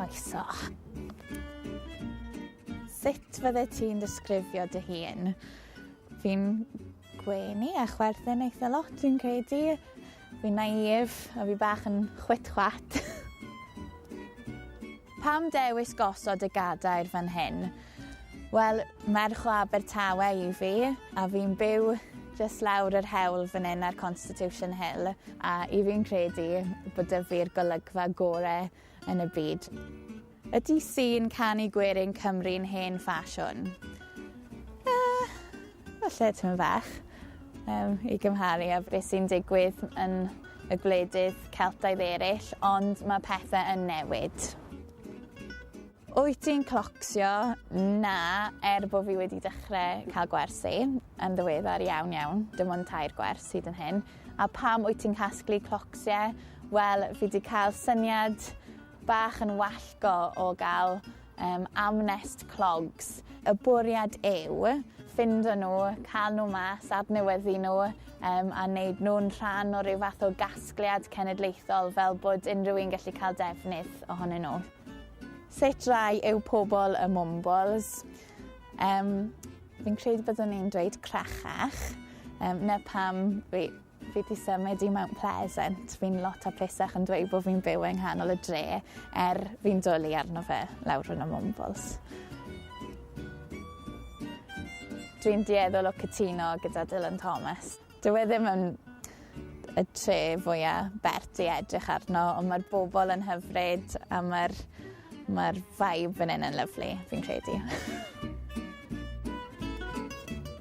Croeso. Sut fydde ti'n disgrifio dy hun? Fi'n gwenu a chwerthin eitha lot fi'n credu. Fi'n naïf a fi bach yn chwit chwat. Pam dewis gosod y gadair fan hyn? Wel, merch o Abertawe i fi, a fi'n byw jyst lawr yr hewl fan 'yn ar Constitution Hill, a 'yf fi'n credu bod 'da fi'r golygfa gore yn y byd. Ydi sîn canu gwerin Cymru'n hen ffasiwn? Yy, falle tymed bach, yym, i gymharu â beth sy'n digwydd yn y gwledydd Celtaidd eryll, ond ma' pethe yn newid. Wyt ti'n clocsio? Na, er bo' fi wedi dechre ca'l gwersi yn ddiweddar iawn iawn, dim ond tair gwers hyd yn hyn. A pam wyt ti'n casglu clocsie? Wel, fi 'di ca'l syniad bach yn wallgo o ga'l yym amnest clogs. Y bwriad yw ffindo n'w, ca'l n'w mas, adnewyddu n'w yym a neud nw'n rhan o ryw fath o gasgliad cenedlaethol fel bod unryw un gallu ca'l defnydd ohonyn n'w. Sut rai yw pobl y Mwmbwls? Yym fi'n credu byddwn i'n dweud crachach. Yym 'na pam fi fi 'di symud i Mount Pleasant. Fi'n lot hapusach yn dweud bo' fi'n byw yng nghanol y dre er fi'n dwli arno fe lawr yn y Mwmbwls. Dwi'n dueddol o cytuno gyda Dylan Thomas. Dyw e ddim yn y tre fwya bert i edrych arno on' ma'r bobol yn hyfryd a ma'r ma'r vibe fan 'yn yn lyfli fi'n credu.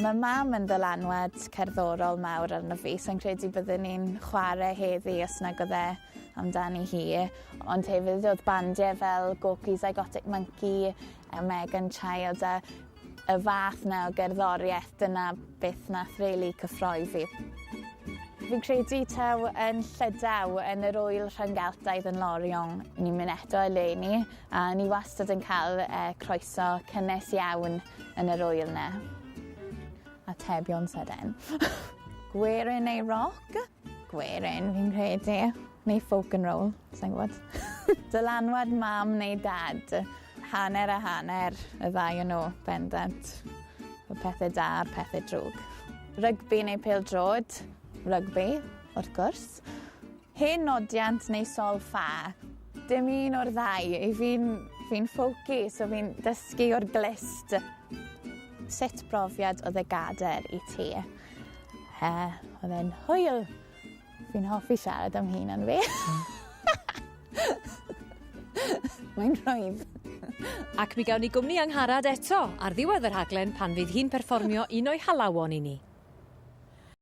Ma' mam yn ddylanwad cerddorol mawr arno fi sai'n credu bydden i'n chware heddi os nag o'dd e amdani hi ond hefyd o'dd bandie fel Gorky's Zygotic Mynci a Megan Child a y fath 'na o gerddorieth dyna beth nath rili cyffroi fi. Fi'n credu taw yn Llydaw yn yr ŵyl rhyng-Geltaidd yn Lorient ni'n myn' eto eleni a ni wastad yn ca'l yy croeso cynnes iawn yn yr ŵyl 'na. Atebion sydyn. Gwerin neu roc? Gwerin fi'n credu. Neu folk and roll, sai'n gwbod. Dylanwad mam neu dad? Hanner a hanner, y ddau o nhw, bendant. Y pethe da a'r pethe drwg. Rygbi neu pêl-drod? Rygbi, wrth gwrs. Hen nodiant neu sol ffa? Dim un o'r ddau. I fi'n fi'n folky, so fi'n dysgu o'r glust. Sut brofiad o'dd y gader i ti? Yy, o'dd e'n hwyl. Fi'n hoffi siarad am hunan fi. Mae'n rhwydd. Ac mi gawn ni gwmni Angharad eto ar ddiwedd y rhaglen pan fydd hi'n perfformio un o'i halawon i ni.